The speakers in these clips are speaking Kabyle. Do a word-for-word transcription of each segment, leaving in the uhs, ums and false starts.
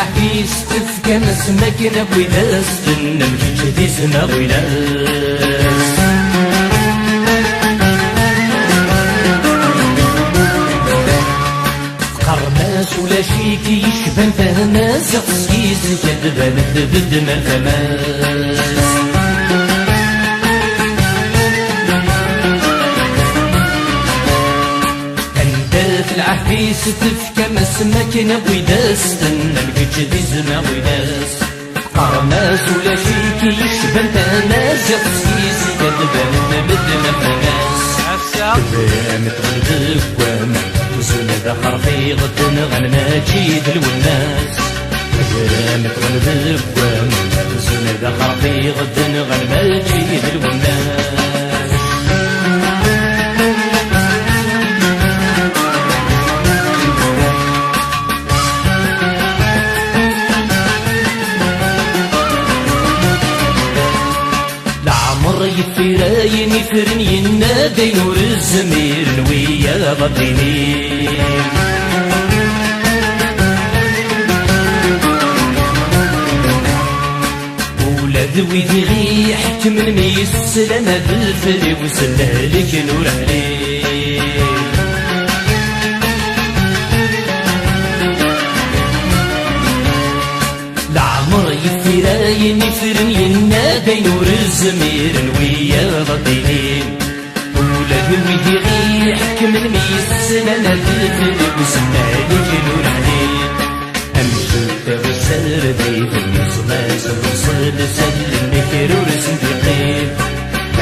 Ḥbis tefkam-as makken akk i d as-tennam kečč d izem aɣilas. Teqqarem-as ulac-ik yecban tamaziɣt, s yizga d-banet tbeddem ar tama-s. Anda-t lɛehd-is tefkam-as makken akk i d as-tennam kečč d izem aɣilas. Teqqarem-as ulac-ik yecban tamaziɣt, s yizga d-banet tbeddem ar tama-s. Ass-a. Tebram tɣelb deg waman, zun d axerfi ɣedden ɣan mačči d lwennas. Tebram tɣelb deg waman, zun d axerfi ɣedden ɣan mačči d lwennas. Leɛmer yeffir ayen ifren, yenna-d ayen ur zmiren wiyaḍ ad d-inin. Ula d wid i ɣ-iḥekmen mi yeslan adfel-iw s lehlek n ur ɛlin. Leɛmer yeffir ayen ifren, yenna-d ayen ur zmiren wiyaḍ ad d-inin. Ula d wid i ɣ-iḥekmen mi yeslan adfel-iw s lehlek n ur ɛlin. Amcum iɣ-iserdiden, iẓma-s ḍebṣel, s allen-ik ur sen-d-iqqim.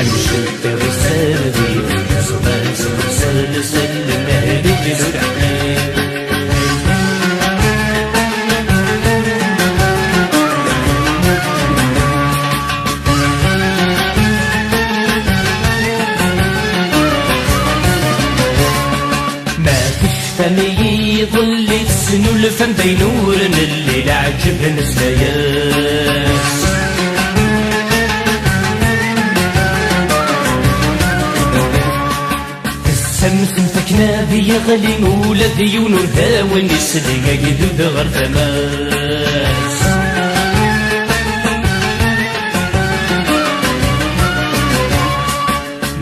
Amcum iɣ-iserdiden, iẓma-s ḍebṣel, s allen-ik ur ɛlin. Ma tecfam i yiḍelli tesnulfam d ayen ur nelli, leɛǧeb nesla-yas. Tessamsemt akken ad yeɣli, ula d yiwen ur d awen isli agdud ɣer tama-s.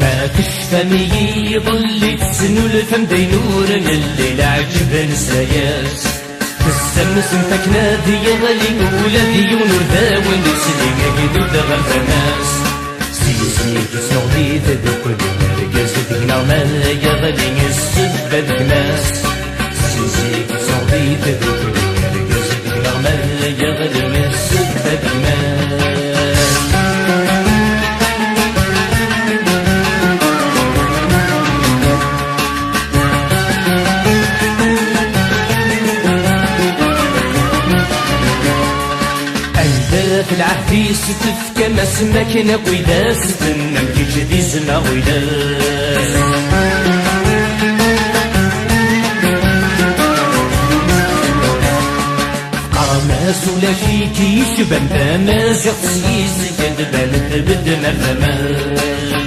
Ma tecfam i yiḍelli tesnulfam d ayen ur nelli, leɛǧeb nesla-yas. Tessamsemt akken ad yeɣli, ula d yiwen ur d awen isli agdud ɣer tama-s. Si zik i snuɣ di tdukli, argaz deg-neɣ ma yeɣli, ssebba d gma-s. Si zik i snuɣ di tdukli, argaz deg-neɣ ma yeɣli, ssebba d gma-s. Anda-t lɛehd-is tefkam-as makken akk i d as-tennam kečč d izem aɣilas. Teqqarem-as ulac-ik yecban tamaziɣt, s yizga d-banet tbeddem ar tama-s.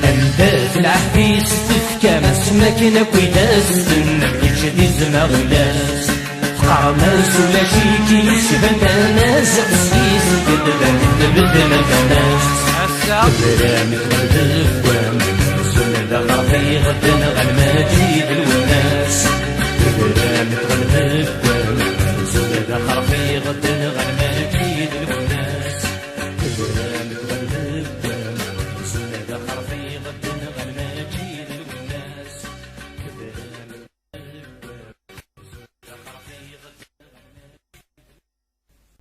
Anda-t lɛehd-is tefkam-as makken akk i d as-tennam kečč d izem aɣilas. Teqqarem-as ulac-ik yecban tamaziɣt, s yizga d-banet tbeddem ar tama-s. Ass-a. Tebram i tɣelbet n waman, zun d axerfi ɣedden ɣan mačči d lwen.